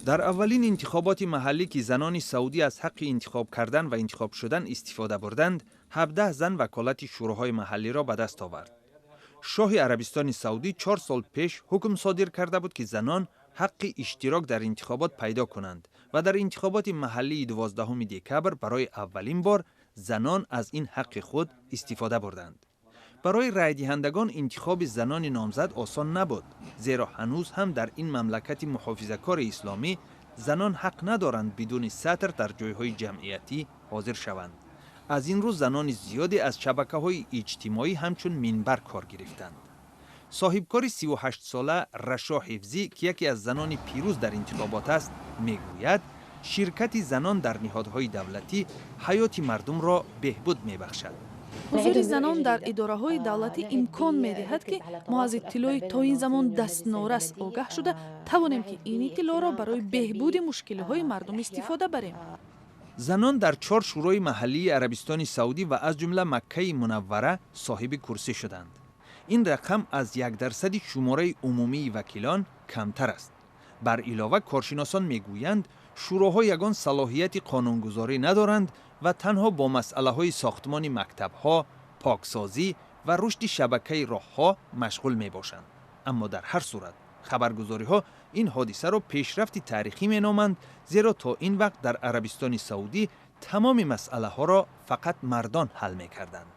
Дар аввалин интихоботи маҳаллӣ, ки занони саудӣ аз ҳаққи интихоб кардан ва интихоб шудан истифода бурданд, 17 зан ваколати шӯроҳои маҳаллиро ба даст овард. Шоҳи Арабистони Саудӣ 4 сол пеш ҳукм содир карда буд, ки занон ҳаққи иштирок дар интихобот пайдо кунанд, ва дар интихоботи маҳаллии 12 декабр барои аввалин бор занон аз ин ҳаққи худ истифода бурданд. Барои райдиҳандагон интихоби занони номзад осон набуд, зеро ҳанӯз ҳам дар ин мамлакати муҳофизакори исломӣ занон ҳақ надоранд бидуни сатр дар ҷойҳои ҷамъиятӣ ҳозир шаванд. Аз ин рӯ занони зиёде аз шабакаҳои иҷтимоӣ ҳамчун минбар кор гирифтанд. Соҳибкори 38-сола Рашо Ҳифзӣ, ки яке аз занони пирӯз дар интихобот аст, мегӯяд, ширкати занон дар ниҳодҳои давлатӣ ҳаёти мардумро беҳбуд мебахшад. Ҳузури занон дар идораҳои давлатӣ имкон медиҳад, ки мо аз иттилои то ин замон дастнорас огаҳ шуда тавонем, ки ин иттилоъро барои беҳбуди мушкилиҳои мардум истифода барем. Занон дар чор шӯрои маҳаллии Арабистони Саудӣ ва аз ҷумла Маккаи Мунаввара соҳиби курсӣ шуданд. Ин рақам аз 1 дарсади шумораи умумии вакилон камтар аст. Бар илова, коршиносон мегӯянд, шӯроҳо ягон салоҳияти қонунгузорӣ надоранд ва танҳо бо масъалаҳои сохтмони мактабҳо, поксозӣ ва рушди шабакаи роҳҳо машғул мебошанд. Аммо дар ҳар сурат хабаргузориҳо ин ҳодисаро пешрафти таърихӣ меноманд, зеро то ин вақт дар Арабистони Саудӣ тамоми масъалаҳоро фақат мардон ҳал мекарданд.